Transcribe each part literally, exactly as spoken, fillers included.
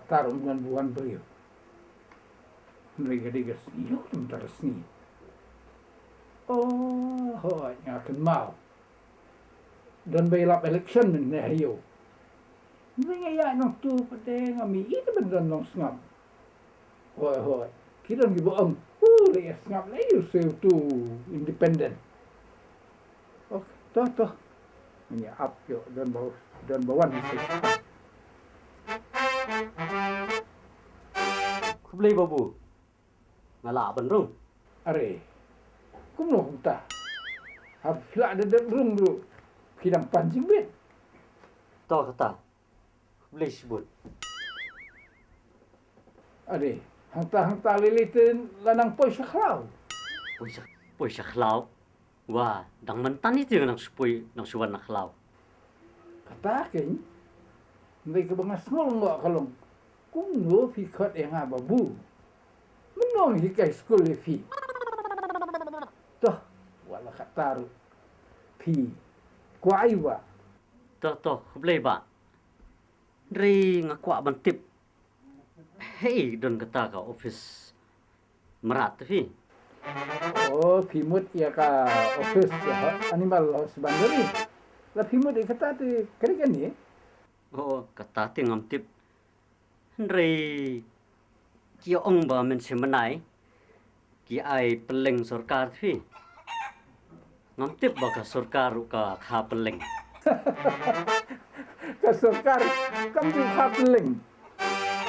Tar um don buan briew. Hynrei ka dei ka sngi, ïoh mynta ka sngi. Oh, hooid, nga kynmaw. Don ba ïalap election mynne ha ïew. Hynrei nga ïaid nangtu pat de nga mih ïa ka ban don nongsngap. Hooid, hooid. Ki don kiba ong, u leh ïa sngap leh ïa u siew tu independent. Ok, to, to. Ngi ap ïoh don ba, don ba wan. Khublei babu. Nga lah ban rung. Are. Kumno kumta? Haba phi lah da dep rung ruh phi dang pan jingbit. To kata. Khublei shibun. Are. Hangta hangta lei lei te la nang poi sha khlaw. Poi sha, poi sha khlaw. Wa, dang mynta ïa te nang shu poi, nang shu wan na khlaw. Kata keiñ. Hynrei kaba nga sngew lyngngoh ka long, kumno phi khot ïa nga babu? Mynno nga hikai skul ïa phi? To, wat la kata ruh phi kwah ïa ba. To, to, khublei ba. Hynrei nga kwah ban tip. Hei, don kata ka office mrad te phi? Oh, phi mut ïa ka office ïa animal husbandry. La phi mut ïa kata te ka dei kane? Oh, kata te ngam tip. Hynrei ki ong ba mynshem bnai ki ai pylleng sorkar te phi. Ngam tip ba ka sorkar ruh ka kha pylleng. Ka sorkar kam ju kha pylleng.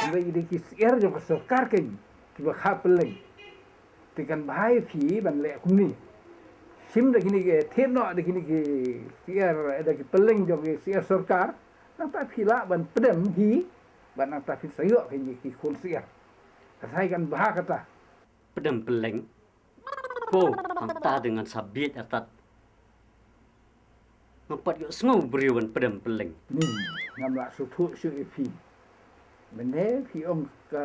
Hynrei dei ki syiar jong ka sorkar keiñ kiba kha pylleng. Te kan bha ïa phi ban leh kumne. Shim da kine ki thied noh da kine ki syiar, da ki pylleng jong ki syiar sorkar. Nangta phi lah ban pdem hi bad nangta phin sa ïoh kine ki khun syiar. Ka sai kan bha kata. Pdem pylleng. Ko, hangta de ngan sa bieit artat. Ngam pat ïohsngew briew ban pdem pylleng. Ni, ngam lah sngewthuh shuh ïa phi. Mynne phi ong ka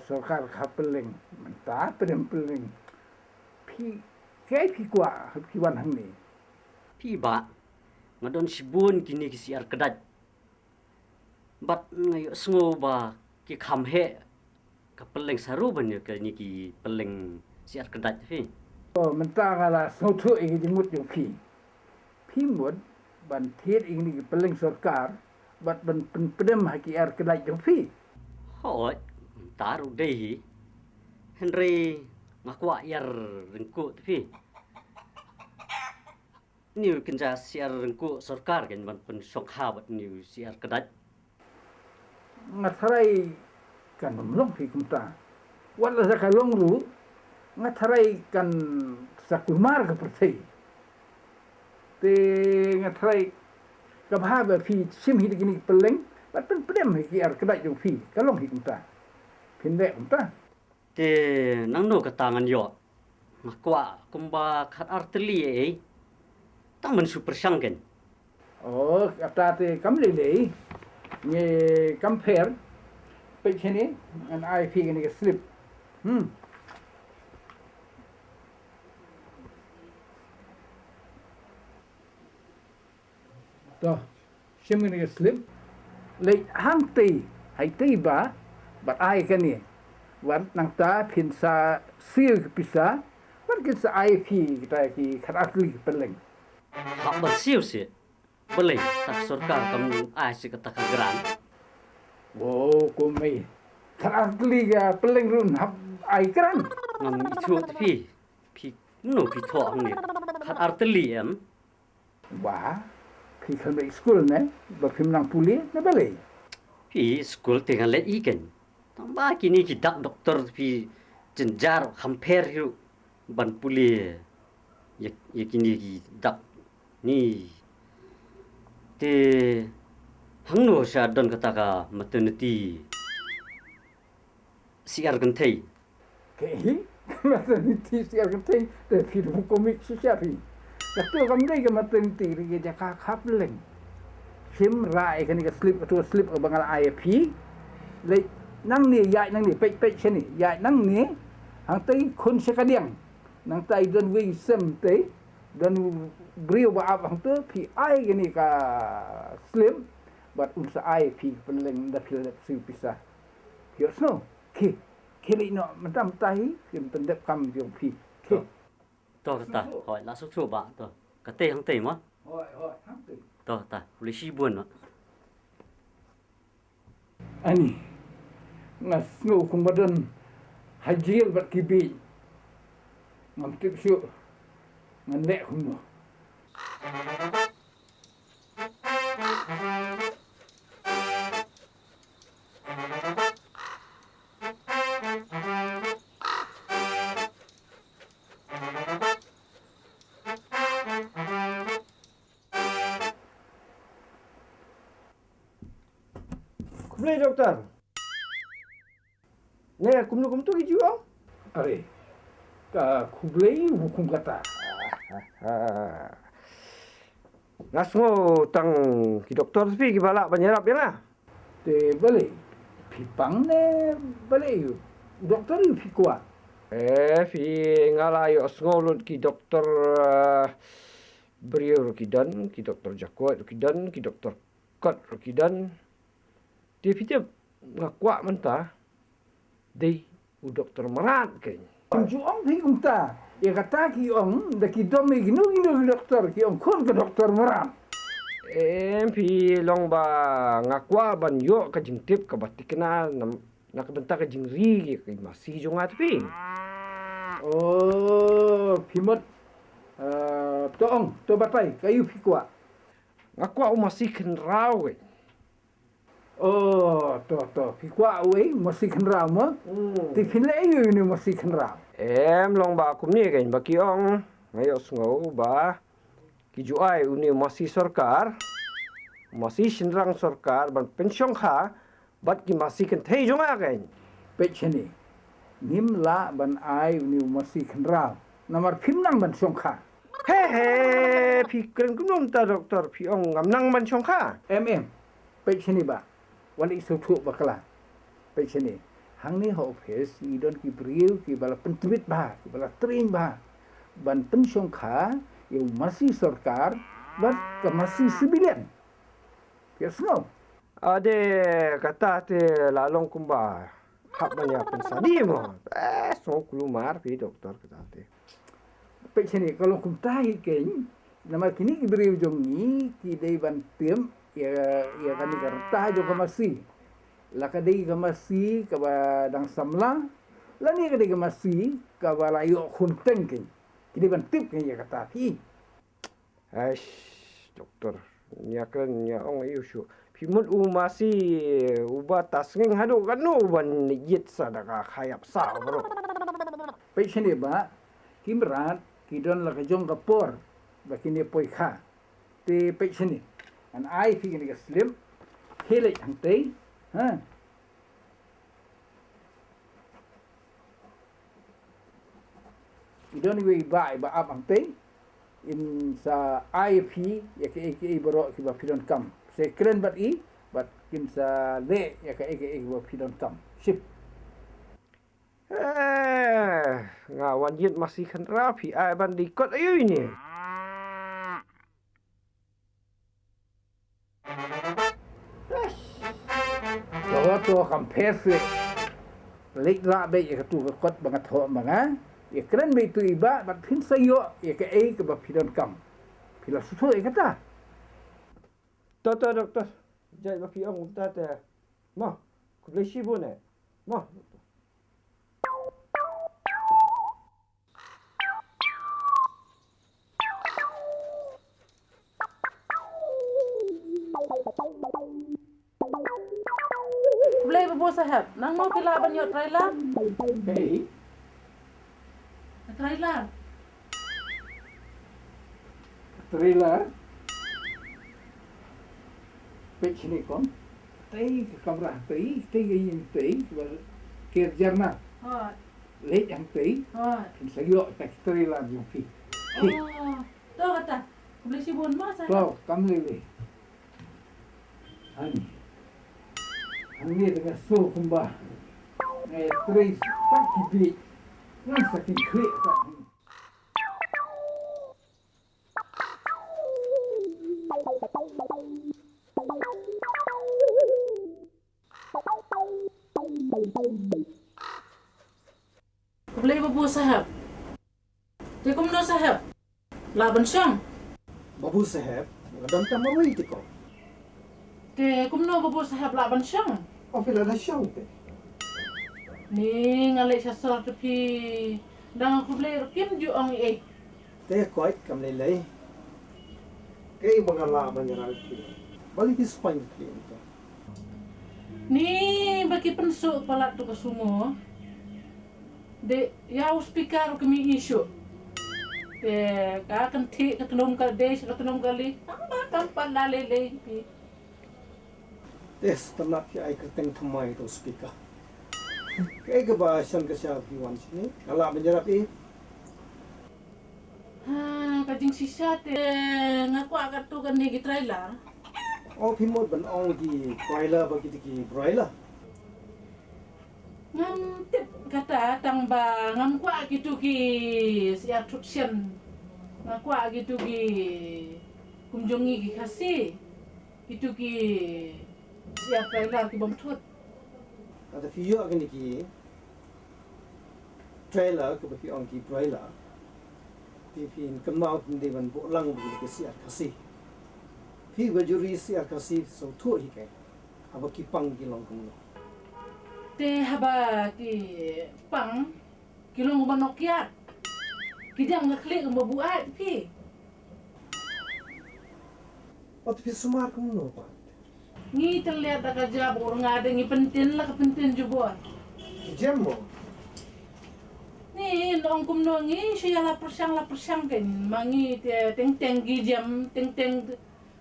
sorkar kha pylleng, mynta pdem pylleng. Phi, kaei phi kwah phi wan hangne? Phi bah, nga don shibun kine ki syiar kdait. Bad nga ïohsngew ba ki kham heh ka pylleng saru ban ïa kine ki pylleng syiar kdait phi. Oh, mynta nga la sngewthuh ïa ki jingmut jong phi. Phi mut ban thied ïa kine ki pylleng sorkar bad ban pynpdem ha ki ïar kdait jong phi. Hooid, mynta ruh dei hi. Hynrei nga kwah ïar ryngkuh te phi. Une u kynja syiar ryngkuh sorkar kan ban pynshongkha bad une u syiar kdait. Nga tharai kan ym long phi kumta. Wat la sa ka long ruh, nga tharai kan sa kulmar ka pyrthei. Te nga tharai ka bha ba phi shim hi da kine ki pylleng bad pynpdem hi ki ïar kdait jong phi, ka long hi kumta. Phin leh kumta. Te nangno kata ngan ïoh? Nga kwah kumba khatar tylli ei. Tang ban shu pyrshang kan. Oh, kata te kam lei lei. Ngi kam pher. Peit shane, ngan ai phi kane ka slip. Hmm. To, shim kane ka slip. Leit hangtei, hangtei ba, bad ai kane. Wat nangta phin sa siew ki pisa, wat kin sa ai phi kita ki khatar tylli ki pylleng. Hap ban siew sih. Balei, ta sorkar kam ai sih kata ka grant. Wow, kumei. Khatar tylli ka pylleng ruh hap ai grant. Ngam ithuh te phi. Phi, no phi thoh hangne. Khatar tylli em. Ba, phi khlem leit skul ne, ba phim nang pule, ne balei? Phi skul te nga leit i kan. Tang ba kine ki dak doktor phi jynjar kham pher hi ruh ban pule ïa, ïa kine ki dak ni. Te hangno sha don kata ka maternity syiar kynthei. Kaei, ka maternity syiar kynthei, te phi dei u komik shisha phi. Kato kam dei ka maternity, ka dei ka jaka kha pylleng. Shim rai kane ka slip, kato ka slip kaba nga la ai ïa phi. Leit nangne, ïaid nangne, peit peit shane, ïaid nangne. Hangtei khun sha kadiang. Nangta i don wei sem te, don briew ba ap hangto, phi ai kane ka slip, bad un sa ai phi pylleng da phi la dep siew pisa. Ïohsngew. Khie, khie leit noh mynta mynta hi, khie pyndep kam jong phi. Khie. To. To kata, hooid, la suk suk ba, to. Katei hangtei mo? Hooid, hooid, hangtei. To kata, khublei shibun mo. Ani, nga sngew kumba don ha jel bad ki bieit. Ngam tip shuh ngan leh kumno. Khublei doktor. Ne, kumno kumto ki ju ong? Are, ka khublei u kum kata. Nga sngew tang ki doktor phi kiba lah ban ïarap ïa nga. Te balei, phi pang ne balei u doktor u phi kwah? Eh, phi, nga la ïohsngew lut ki doktor, eh, briew ruh ki don, ki doktor jakoit ruh ki don, ki doktor kot ruh ki don. Te phi tip, nga kwah mynta dei u doktor mrad keiñ. Kim ju ong phi kumta. Ïa kata ki ong da ki dom ïa kino kino ki doktor, ki ong khun ka doktor mrad. Em, phi, long ba nga kwah ban ïoh ka jingtip kaba thikna na, na ka bynta ka jingri ïa ki masi jong nga te phi. Oh, phi mut. Eh, to ong, to batai, kaei phi kwah? Nga kwah u masi khynraw keiñ. Oh, to, to. Phi kwah uei u masi khynraw mo? Hmm. Te phin leh aïu ïa une u masi khynraw? Em, long ba kumne keiñ ba ki ong, nga ïohsngew ba ki ju ai une u masi sorkar, u masi shynrang sorkar ban pynshongkha bad ki masi kynthei jong nga keiñ. Peit shane. Ngim lah ban ai une u masi khynraw. Namar phim nang ban shongkha. He he, phi kren kumno mynta doktor, phi ong ngam nang ban shongkha? Em, em. Peit shane bah. Wan ïa shu thuh bakla. Peit shane. Hangne ha office ngi don ki briew kiba la pyntbit bha, kiba la train bha ban pynshongkha ïa u masi sorkar bad ka masi civilian. Phi sngew? Ade, kata te la long kumba hap ban ïa pynshadi mo. Eh, sngew kulmar phi doktor kata te. Peit shane, ka long kumta hi keiñ, namar kine ki briew jong ngi ki dei ban tip ïa, ïa kane ka rta jong ka masi. La ka dei ka masi kaba dang samla, lane ka dei ka masi kaba la ïoh khun teng keiñ. Ki dei ban tip keiñ ïa kata phi. Aish, doktor, ïa kren ïa ong aïu shuh. Phi mut u masi uba ta sngeng haduh katno uban ïit sa da ka kha ïap sa baroh. Peit shane bah, ki mrad ki don la ka jong ka por ba kin ïa poi kha. Te peit shane, ngan ai phi kane ka slip. Khie leit hangtei, ha. I don iwei i bah iba ap hangtei, in sa ai ïa phi ïa kaei kaei baroh kiba phi donkam. Sa kren bad i bad kin sa leh ïa kaei kaei kiba phi donkam. Ship. Eh, nga wan ïit masi khynraw, phi ai ban dei kot aïu ine. To, to, kam pher seh. Leit lah beit ïa katu ka kot ba nga thoh ma nga. Ïa kren beit tu i bah bad phin sa ïoh ïa kaei kaba phi donkam. Phi la sngewthuh ïa kata? To, to, doktor. Jait ba phi ong kumta te. Mo, khublei shibun eh. Mo. Khublei Babu Saheb, nang mo phi lah ban ïoh trailer? Hei. Trailer. Trailer. Peit shane kong. Tei ka kamra, tei, tei ka ïing, tei ka ker jarna. Hooid. Leit hangtei. Hooid. Phin sa ïoh ïa ka trailer jong phi. Oh, to kata. Khublei shibun mo Saheb. To, kam lei lei. Ani. Hangne te nga sngew kumba nga ïatrei sha ki bieit. Ngan sa kynkhlieh pat. Khublei Babu Saheb. Te kumno Saheb? Lah ban shong? Babu Saheb, nga don tang marwei te ko. Te kumno Babu Saheb lah ban shong? O phi la da shong te. Ni nga leit sha sor te phi dang khublei ruh kim ju ong ei. Te koit kam lei lei. Kaei ba nga lah ban ïarap ïa phi? Balei phi spah ïa phi ïa ka? Ni ba ki pynsuh palat tu ka sumo. Dei ïa u speaker ka mih issue. Te ka kynthih ka tnum ka dei ka tnum ka li. Tang ba kam pat la lei lei phi. Te sngewtynnat phi ai kyrteng thymmai ïa u speaker. Kaei kaba shen ka sha phi wan shane? Nga lah ban ïarap ïa phi? Ha, ka jingshisha te nga kwah katto katne ki trailer. O phi mut ban ong ki trailer ba ki, ki broiler? Ngam tip kata tang ba ngam kwah kitu ki syiar thut shen. Nga kwah kitu ki kum jong ngi ki Khasi. Kitu ki syiar trailer ki bym thut. Lada phi ïoh kine ki trailer kiba phi ong ki broiler, te phin kynmaw phin dei ban buh lang bad ki syiar Khasi. Phi ba ju ri syiar Khasi sngewthuh hi kein haba ki pang ki long kumno. Te haba ki pang ki long ba nongkiad. Ki dang ka khlieh kumba buaid phi. Wat phi sumar kumno pat? Ngi tylliat da ka jab ur nga da ngi pyntin la ka pyntin jubor. Ki jem mo? Ni nong kumno ngi shu ïa la pyrshang la pyrshang kein ma ngi te teng teng ki jem teng teng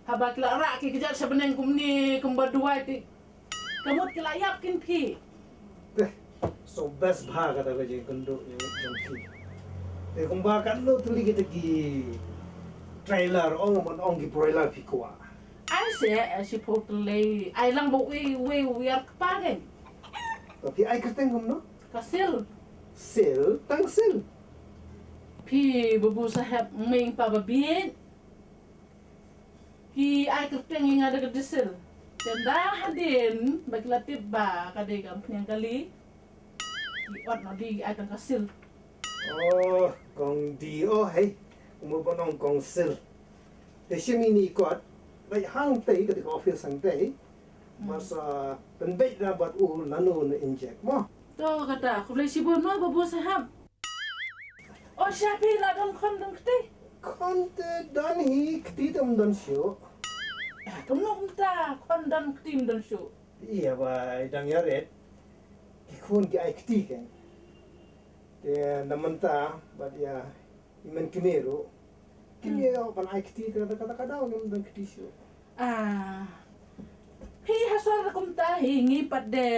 haba ki la rah ki kjat sha bneng kumne kumba duwai te. Ka mut ki la ïap kin phi. Te, so best bha kata ka jingkynduh jong phi. Te kumba katno tylli kita ki trailer ong man ong ki broiler phi kwah. Ai se, eh, shiphew tylli. Ai lang ba wei, wei, wei ar kpa kein. Ba phi ai kyrteng kumno? Ka sil. Sil, tang sil. Phi babu saheb meng pa ba biet. Ki ai kyrteng ïa nga da ka Diesel. Te ynda hadien ba ki la tip ba ka dei ka mpniang kali. Ki ot noh di ki ai tang ka Sil. Oh, kong di oh hei. Kumba ba nong kong Sil. Te shim ïa ini i kot. Bad hangtei ka dei ka office hangtei. Ba sa pynbeit da bad u lano na injek mo. To kata, khublei shibun mo babu sahab. O sha phi la don khon don kti. Khon te don hi kti te ym don shuh. Eh, kumno kumta khon don kti ym don shuh. Ïa ba i dang ïaret. Ki khun ki ai kti kein. Te na mynta bad ïa i men kmie ruh. Kim ïa ban ai kti te kata kata ka daw ngim don kti shuh. Ah. Phi ha sor kumta hi ngi pat de.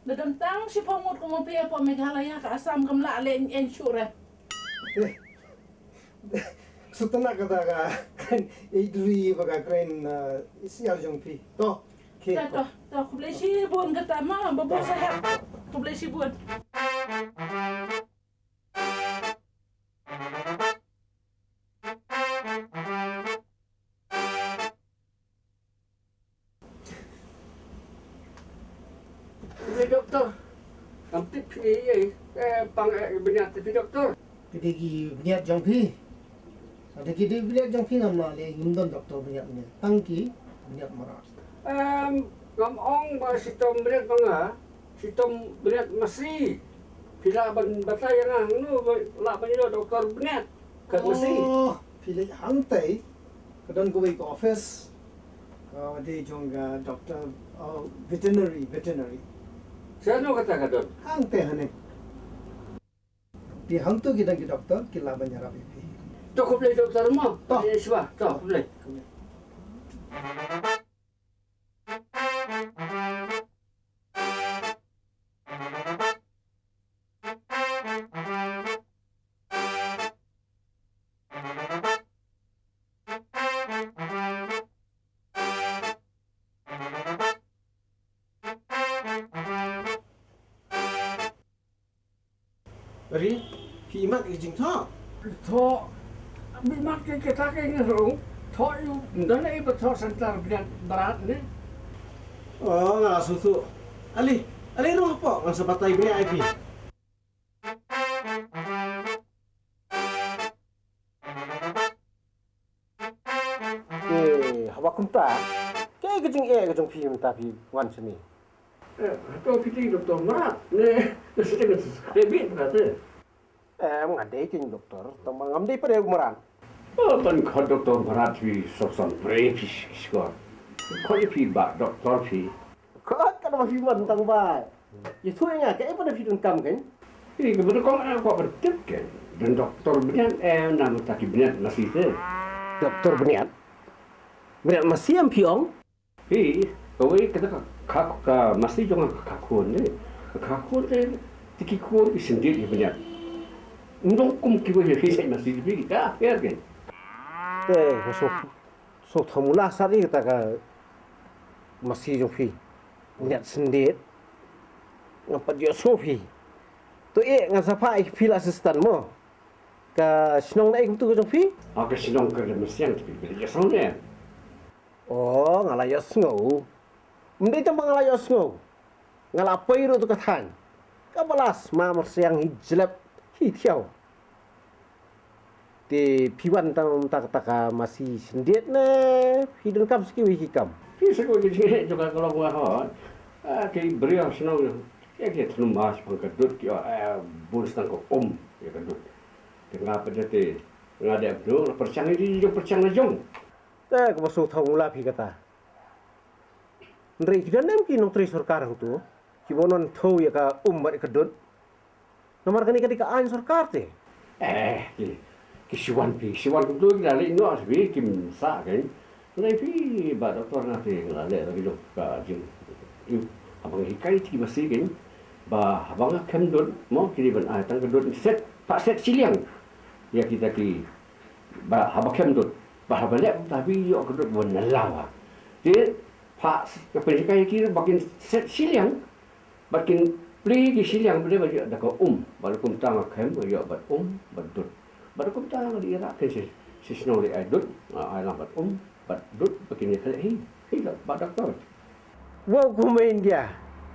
Da don tang shiphew ngut kum u phi hapoh Meghalaya ka Assam kam lah leh ïeng shuh re. Eh. Sutana kata ka kren idri ba ka kren, eh, syiar jong phi. To. Khie. To, to, to, khublei shibun kata ma, babu sahab. Khublei shibun. Phi doktor. Kam tip phi ei, eh, pang, eh, bniat phi doktor. Ki dei ki bniat jong phi. Lada ki dei bniat jong phi ngam lah leh, ngim don doktor bniat ne. Tang ki bniat mrad. Em, ngam ong ba shitom bniat ma nga, shitom bniat masi. Phi lah ban batai ïa nga hangno ba lah ban ïoh doktor bniat kat masi. Oh, phi leit hangtei. Ka don kawei ka office. Ka dei jong ka doktor, oh, veterinary, veterinary. Shano kata ka don? Hangtei haneng. Te hangto ki dang ki doktor ki lah ban ïarap ïa phi. To khublei doktor mo. To. Ïa shiwa. To khublei. Bari, phi imat ki jingthoh? Thoh, mi mat ki kita ki ngi rung. Thoh yu, don ei ba thoh center bniat barat ne. Oh, nga la sngewthuh. Ali, Ale ruh hapoh, ngan sa batai bniah ïa phi. Eh, haba kumta, kaei ka jingeh ka jong phi mynta phi wan shane? Eh, hato phi dei doktor mrad? Ne, ne sdang ka sdang bit ka te. Em, nga dei kein doktor, tang ba ngam dei pat de u mrad. Oh, ban khot doktor mrad phi sop san pre phi shkor. Khot ïa phi bah doktor phi. Khot, katba phi mon tang ba ïathuh ïa nga kaei pat de phi donkam kein. Phi, kaba donkam nga kwah ban tip kein. Don doktor bniat, em, namar ta ki bniat masi te. Doktor bniat? Bniat masi em phi ong? Hi, kawei kata ka, ka, ka masi jong ka, ka khun ne. Ka khun te, te ki khun ki sendit ki bniat. Ym don kum kiwei ki sait masi phi, ka pher kein. Te, ka suk, suk thamula sari kata ka masi jong phi. Bniat sendit. Ngam pat ïohsngew phi. To eh, ngan sa phah ïa phi la assistant mo. Ka shnong na ei kumtu ka jong phi? Ah, ka shnong ka Masiang te phi, phi la ïohsngew ne? Oh, nga la ïohsngew. Ym dei tang ba nga la ïohsngew. Nga la poi ruh tu ka thaiñ. Ka balas, ma Masiang hi jlep, hi thiaw. Te phi wan tang ta, ta ka masi sendit ne, phi donkam sa kiwei ki kam. Phi sa ko ki jingeh jong ka long wa ho. Ah, ki briew shnong. Ki, ki thnum ba shaphang ka dud ki, ah, bun sdang ka um ïa ka dud. Te nga pat te, nga dei abdul, pyrshang ïa ki jong pyrshang la jong. Te kaba sngewthuh mula phi kata. Hynrei ki don em ki nongtrei sorkar hangtu kiba wan thew ïa ka um bad ïa ka dud? Namar kane ka dei ka aiñ sorkar te. Eh, ki, ki shu wan phi, shu wan kumtu ki la leh noh sha phi kim sah kein. Hynrei phi bah doktor nga te nga la leh la ki jong ka jing. Ïa, haba nga hikai ki masi kein. Ba haba nga khem dud, mo ki dei ban ai tang ka dud set, phah set shiliang. Ïa kita ki, ba haba khem dud, ba haba leh kumta phi ïoh ka dud ban na lawa. Te phah ka pynhikai ki ba kin set shiliang, ba kin plie ki shiliang ba dei ba ïoh da ka um, ba kumta nga khem ba ïoh bad um, bad dud. Ba kumta nga dei ïa ra kin shi, shi shnong dei ai dud, nga ai lang bad um, bad dud, ba kin ïa khleh hi, hi da, ba doktor. Wow, kumne India.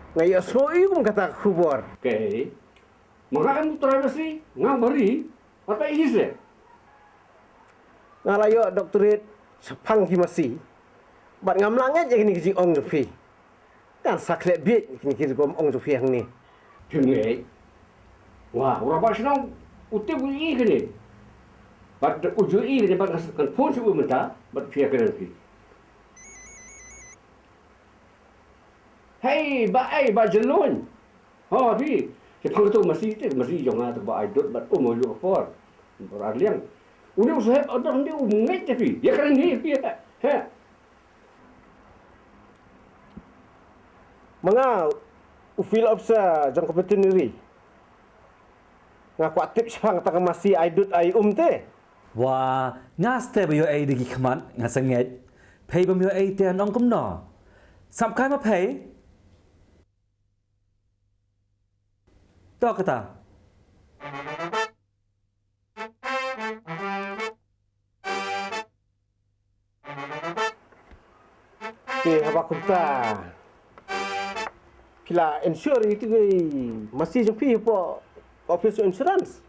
Nga ïohsngew ïa kum kata ka khubor. Kei, ma nga em u trai masi, nga bari, Wat peit hi se. Nga la ïoh doctorate shaphang ki masi. Bad ngam lah ngeit ïa kine ki jingong jong phi. Ngan sa khleh bieit ïa kine ki rukom ong jong phi hangne. Phim ngeit? Wah, u rangbah shnong u tip u ïohi kine. Bad u ju ïohi kine bad ngan phone sha u mynta bad phi ïa kren phi. Hei, Bah, ei, Bah Jyllun. Ho, phi. Shaphang kato masi te, masi jong nga te ba ai dud bad um ha ïuh ka por. Ba ra liang. Une u saheb u don hangne u ngeit te phi. Ïa kren hi phi. He. He. Ma nga u field officer jong ka veterinary. Nga kwah tip shaphang kata ka masi ai dud ai um te. Wa, nga step ïoh ei da ki khmat, nga sangeit. Phei bym ïoh ei te nong kumno. Sap kai ma phei. To kata. Te haba kumta phi la insure ïa kito ki masi jong phi hapoh office of insurance?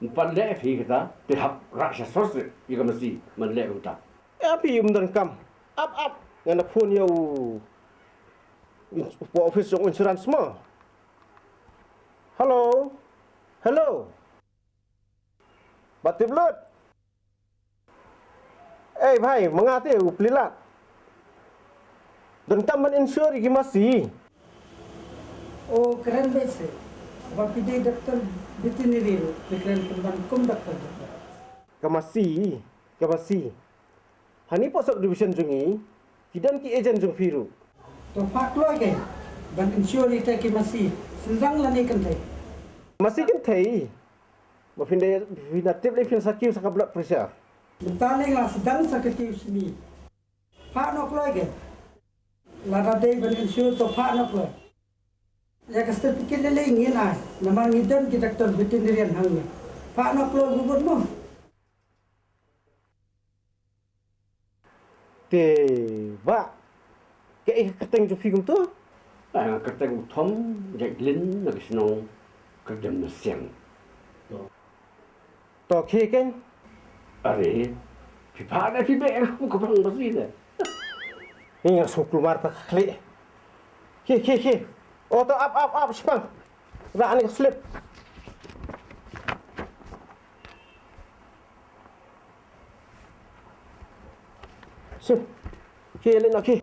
Ym pat leh phi kata, te hap rah sha source ïa ka masi, man leh kumta. Ïa phi ym donkam. Ap ap ngan da phone ïa u, u office of insurance mo. Hello. Hello. Ba tip lut. Ei bhai, ma nga te u Plilat. Donkam ban insure ïa ki masi. O kren beit se. Ba phi dei doctor veterinary ruh, phi kren pynban kum doctor, doctor. Ka masi, ka masi. Hangne poh sub division jong ngi ki don ki agent jong phi ruh. To phah kloi kein ban insure ïa kita ki masi, synrang lane kynthei? Masi kynthei. Ba phin da, phin da tip lei phin sa kiew sa ka blood pressure. Mynta lei nga sdang sa ka kiew shini. Phah noh kloi kein. Lada dei ban insure to phah noh kloi. Ïa ka certificate lei lei ngin ai namar ngi don ki doctor veterinarian hangne. Phah noh kloi bun bun mo. Te bah, kaei ka kyrteng jong phi kumto? Nga kyrteng u Thom Jaitlin na ka shnong Kyrjam na Siang. To khie kein. Are, phi phah ne phi beh nga kum ka bang basi ne. Ni nga suk lumar ta khlieh. Khie, khie, khie. O to ap, ap, ap, shipang. Ra ani ka slip. Sip. Khie leh no khie.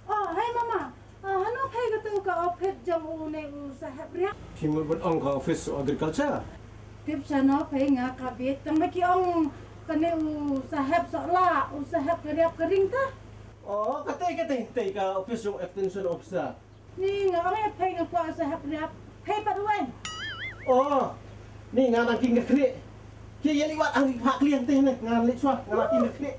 Oh, hei mama. Ah, hano phei katu ka office jong u ne u saheb riap? Phi mut ban ong ka office agriculture? Tip shano phei nga ka bit tang ba ki ong kane u saheb sohla, u saheb ka riap ka ring ta. Oh, kate kate te ka office jong extension officer. Ni nga ong ïa phei nga kwah sahep riap. Phei pat weng. Oh, ni nga nang king ka khlieh. Ki ïa liwat ang phah kliang te ne nga leit shuwa nga la king ka khlieh.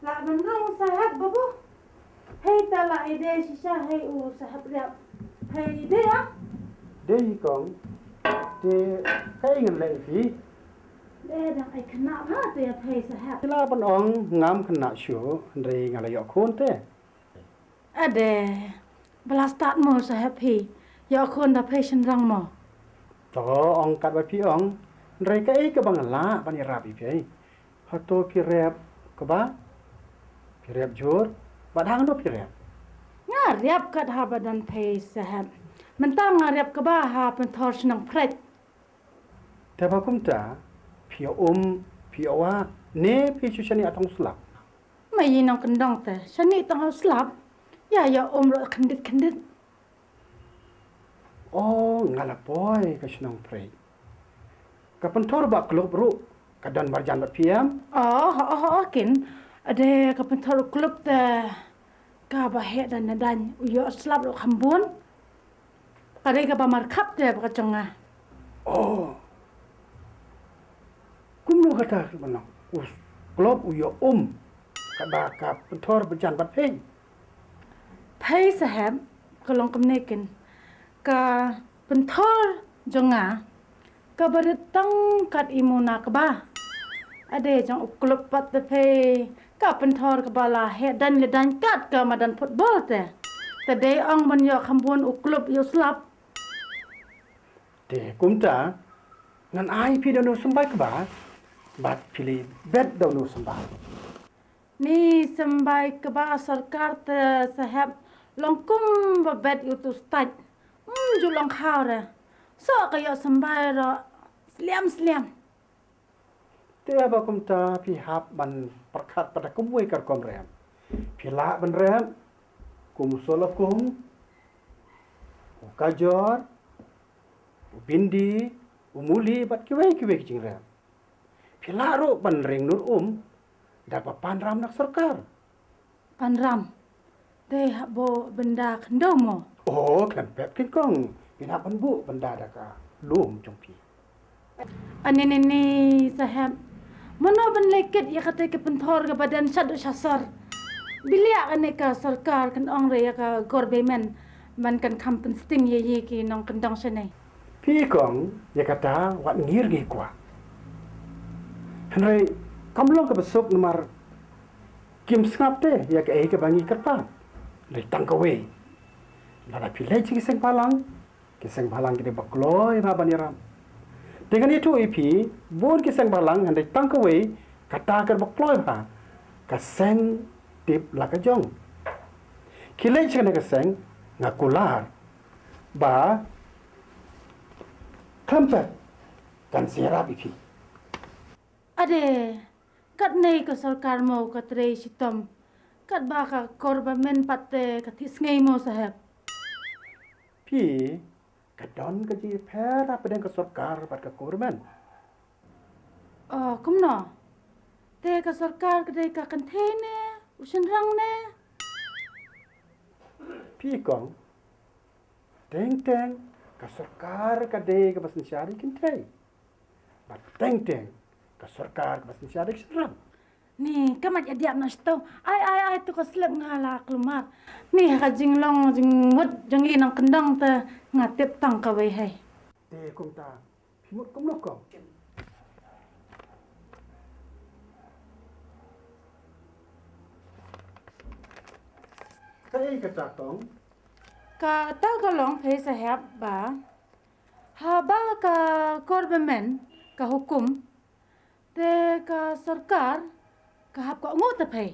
La ban rung sahep babu. Hei ta la ide shisha hei u sahep riap. Hei ide ah. Dei hi kong. Te kai ngan leh phi. Dei dang ai kena ha te ya phei sahep. Te la ban ong ngam kena shu hynrei nga la ïoh khun te. Ade. Bala start mo sahep hi. Ïoh khun da phei shynrang mo. To ong kat ba phi ong. Hynrei kaei kaba nga lah ban ïarap ïa phi. Hato phi rep kaba? Phi rep jur? Bad hangno phi rep? Nga rep kat ha ba don phei sahep. Mynta nga rep kaba ha pynthor shnong Phrek. Te ba kumta phi ïa um, phi ïa wah, ne phi shu shane ha tang u slap? Ma ïa nong kyndong te shane tang ha u slap. Ïa ïa um ruh khyndiat khyndiat. Oh, nga la poi ka shnong Phrek. Ka pynthor ba klub ruh ka don marjan bad phi em? Oh, oh, oh, oh, kin. Ade ka pynthor klub te kaba heh dan na dan u ïoh slap ruh kham bun. Ka dei kaba markhap te ba ka jong nga. Oh. Kumno kata ka ba nong? U klub u ïoh um. Kaba ka pynthor ba jan bad phei. Phei sahep ka long kumne kin. Ka pynthor jong nga kaba rit tang kat i muna kaba. Ade jong u klub pat te phei ka pynthor kaba la heh dan le dan kat ka madan football te. Te dei ong ban ïoh kham bun u klub ïoh slap. Te kumta ngan ai phi da u symbai kaba bad phi li bet da u symbai. Ni symbai kaba sorkar te sahep long kum ba bet ïa utu stait. Hmm, ju long khaw re. So ka ïoh symbai ro sliam sliam. Te ba kumta phi hap ban pyrkhat pat da kumwei ka rukom rep. Phi lah ban rep kum u solakum, u kajor, u bindi, u muli bad kiwei kiwei ki jingrep. Phi lah ruh ban ring nur um da ba pan ram na ka sorkar. Pan ram. Dei hap bo benda khyndew mo. Oh, khlem pep kin kong. Phi hap ban buh benda da ka lum jong phi. Ani ni ni sahep. Mano ban leh kit ïa kata ka pynthor kaba don shaduh shasor. Bilia kane ka sorkar kan ong re ïa ka government ban kan kham pynsting ïa ïa ki nongkyndong shane. Phi kong ïa kata wat ngir ngi kwah. Hynrei kam long kaba suk namar kim sngap te ïa kaei kaba ngi kyrpad. Hynrei tang kawei. Lada phi leit sha ki seng bhalang, ki seng bhalang ki dei ba kloi bha ban ïarap. Te ngan ïathuh ïa phi bun ki seng bhalang hynrei tang kawei kata ka ba kloi bha ka seng tip la ka jong. Ki leit sha kane ka seng nga kular ba khlem pep kan sa ïarap ïa phi. Ade, katne ka sorkar mo ka trei shitom. Katba ka kor ba men pat te ka thih sngi mo sahep. Phi ka don ka jingïapher hapdeng ka sorkar bad ka government. Oh, kumno? Te ka sorkar ka dei ka kynthei ne u shynrang ne? Phi kong, teng teng ka sorkar ka dei kaba synshar ïa ki kynthei. Bad teng teng ka sorkar kaba synshar da ki shynrang. Ni, ka mat ïa diap na shto. Ai, ai, ai, tu ka slep nga la klumar. Ni, ha ka jinglong jingmut jong i nongkyndong te nga tip tang kawei hei. Te kumta, phi mut kumno kong? Kaei kata kong? Kata ka long phi sahep ba haba ka government ka hukum, te ka sorkar ka hap ka ngu te phi.